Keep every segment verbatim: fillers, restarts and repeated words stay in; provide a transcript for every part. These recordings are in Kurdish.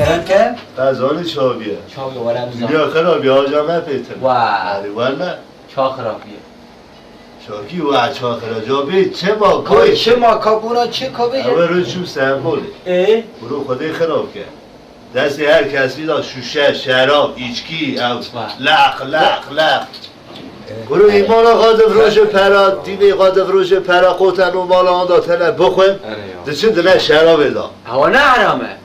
Kerem ke? Ez zanî çaviye. Çaviye, wala bizan. Dünya xirabî, haca me pêtin. Wa. Erê, wala. Ça xirabî. Şakî wa ça xira, ca bê çima koy? Çima kabûna çi kabê? Ewe ro çû sembolê. Ê? Buro Xwedê xirab ke. Destê her kesî da şûşe, şerab, îçkî, ew Wa. Leq, leq, leq. Buro îmana xwe difiroşe pera, dînê xwe difiroşe pera, qoten û mala anda tene bixwin, Erê ya. Diçin dine şerabê da. Ewa ne heram e?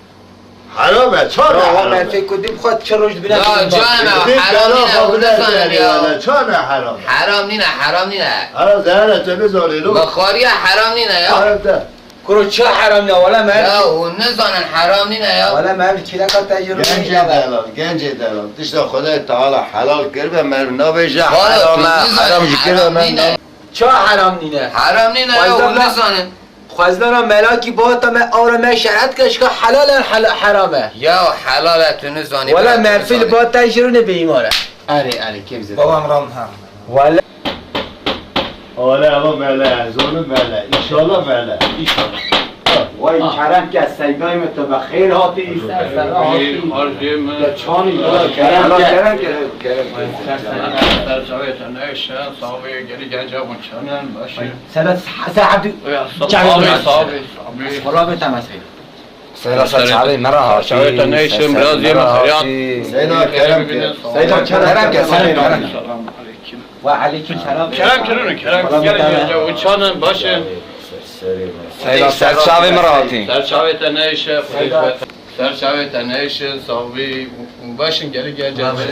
Heram e, ça ne Ya, heram e? Merfê ku dîm xwe çi roj dibîne Ya, dibîne can bak. e, Dibîne heram bela nîne, xwe hûn bile nizanin serê ya. Wele, ça ne heram e? Heram nîne, heram nîne. Heram zehre tu nizanî lo. Bi xwariya heram nîne ya. Heram de. Kuro ça heram nîne, wele me Ya, hûn nizanin heram nîne ya. Wele me ev çîleka te jî roj Gencê delal, gencê delal. Tişta Xwedê Teala helal kiribe, mer nabêje Wala, heram e, tu nizanin heram jî kiribe, heram mer nîne. nabêje. Ça heram nîne? Heram nîne ya, Xwezde hûn da- nizanin. Xwezlana melakî bata me awre me şehet ke şka helal e, hel-, heram e. Ya helal e, tu nizanî Wala bira, tu merfil nizanî. Bata jiro ne beyîmar e. Erê, erê, kêm zêde. Babam ram ha. Wala. Wala, ama mele, zonim mele. İnşallah mele. İnşallah. Vay kerem ke seydayê me, tu bi xêr hatî. Ser ser hatî. Harcê me. Ya çanî, kerem ke. Kerem ke. Kerem ke. Ser ser. Ser çavê te neşe, sağ ol, geri gelecek, çanen, başı. Seyda, Seyda Abdü. Ya, sağ ol, sağ ol, sağ ol. Xora be tamam Seyda. Seyda, ser çavê me re hatî. Çavê te neyşim, biraz yeme feryat. Seyda, kerem ke. Seyda, kerem ke, Seyda, kerem ke. Selamun aleyküm. Ve aleyküm selam. Kerem kirin, kerem. Xora be gel, tamam. Gel, gel, uçanın başı. Seyda, ser çavê me re hatî. Ser çavê te neyşe. Seyda. Ser çavê te neyşe, sağ ol. Başın geri gelecek. Selamet,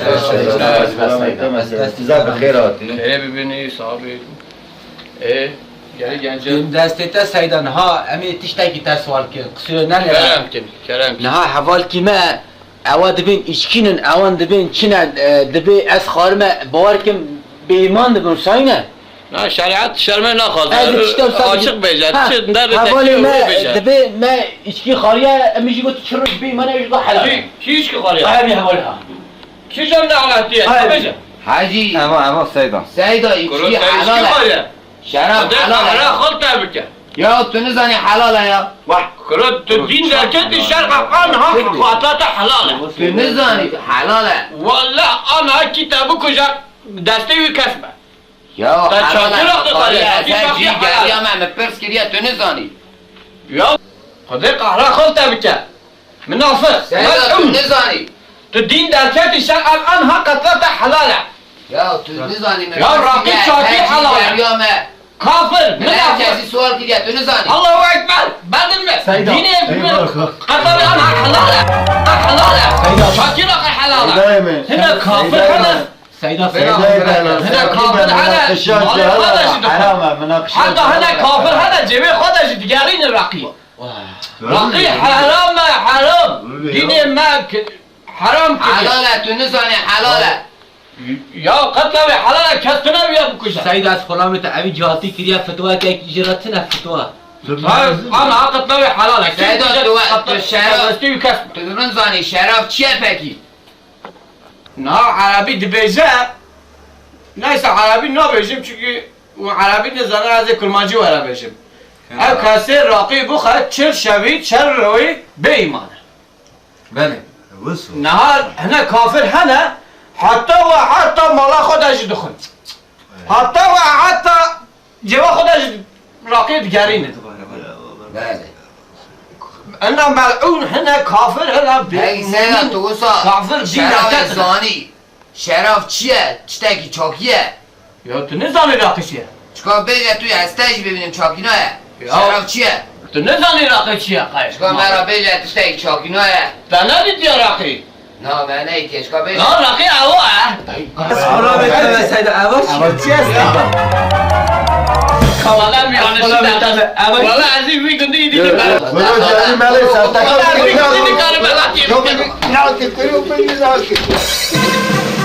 selamet, selamet. Size bi xêr hatî. Xêrê bibînî, sağ ol. Ê, geri gelince Em destê te Seyda, niha em ê tiştekî te sual kirin. Qisûrê nenêre. Kerem kin, kerem kin. Niha hevalkî me, ewa dibên îçkînin, ewan dibên çine, e, dibê ez xwarime, bawer kim bêîman dibin, sayne? Na, şerîet şermê naxwaze. Ez tiştek Açık bêje, ha, çi derdi hevalê te me, bêje. Dibê me îçkî xwariye, em jî got çi roj bêîman, ez jî got helal. Kî, kî îçkî xwariye? Ay, hevalê ha. Kîjan ne'letiye? Hayır. Bêje. Hacî. Ema, ema Seyda. Seyda, içki helal e. Şerab helal e. Qehre xwe te bike. Ya tu nizanî helal e ya. Wah. Kuro, tu dîn derketî şer, Qur'an ha xatlata helal e. Tu nizanî helal e. Walla ana kî te bikuje destê wî kesme. Ya, te çakî rexte xwariye, ya, sen jî geriya me, me pirs kiriye, tu nizanî. Ya, Xwedê qehra xwe te bike. Minafik, mel'ûn. Seyda, tu nizanî. Tu dîn derketî şer, ev anha qetla te helal e. Ya, tu nizanî, me pirs kiriye, sen jî geriya me. Ya, Rabbi çakî helal e. Kafir, minafik. Kesî sual kiriye, tu nizanî. Allahu Ekber, bedil mi? Seyda. Dînê qetla anha helal e. Helal e. Seyda. Çakî rexte helal e. Seyda. Hine kafir, hine Seyda, Seyda, Seyda, Seyda, hine kafir hene, malê xwe de jî dixwe. Heram e, mınaqişe. Heta hine kafir hene, cêbê xwe de jî digerînin raqî. Raqî heram e, heram. Dînê me ki-, heram kiriye. Helal e, tu nizanî, helal e. Ya qetla wê helal e, kes tune wî ya bikuje. Seyda, ez xulamê te evî cihatî kiriye, fitwa kek, ji re tune fitwa. Ana qetla wê helal e. Seyda, tu we, tu şerab, kes. Tu nizanî, şerab çi ye pekî? Niha erebî dibêje, neyse erebî nabêjim çünkü û erebî nizane, ez ê kurmancî were bêjim. Ev kesê raqî bixwe çil şevî, çil rewî bê îman e. Belê. Niha hine kafir hene, heta we heta mala xwe de jî dixwin. Heta we heta Cêwa xwe de ji raqiyê digerînin. Belê. Ina mel'ûn hine, kafir hine, bê-, Hey, Seyda, tu wisa kafir dîn şerabê derket. Zanî. Şerab çi ye? Tiştekî çakî ye. Ya tu nizanî raqî çi ye? Çika bêje tu ye, ez te jî bibînim çakîna ye. Ya. Şerab çi ye? Tu nizanî raqî çi ye, qey? Çika me re bêje tiştekî çakîna ye. Te nedîtiye raqî? Na, me neyê têşka bêje. Na, raqî ew e. Ez xwe rabêtime Seyda, ev çi? Ev çi ye? Wala me yanlış derdest. Wala ez vî gundî dî dikarim. Wala ez vî gundî dikarim. Nakê, kuru beni nakê.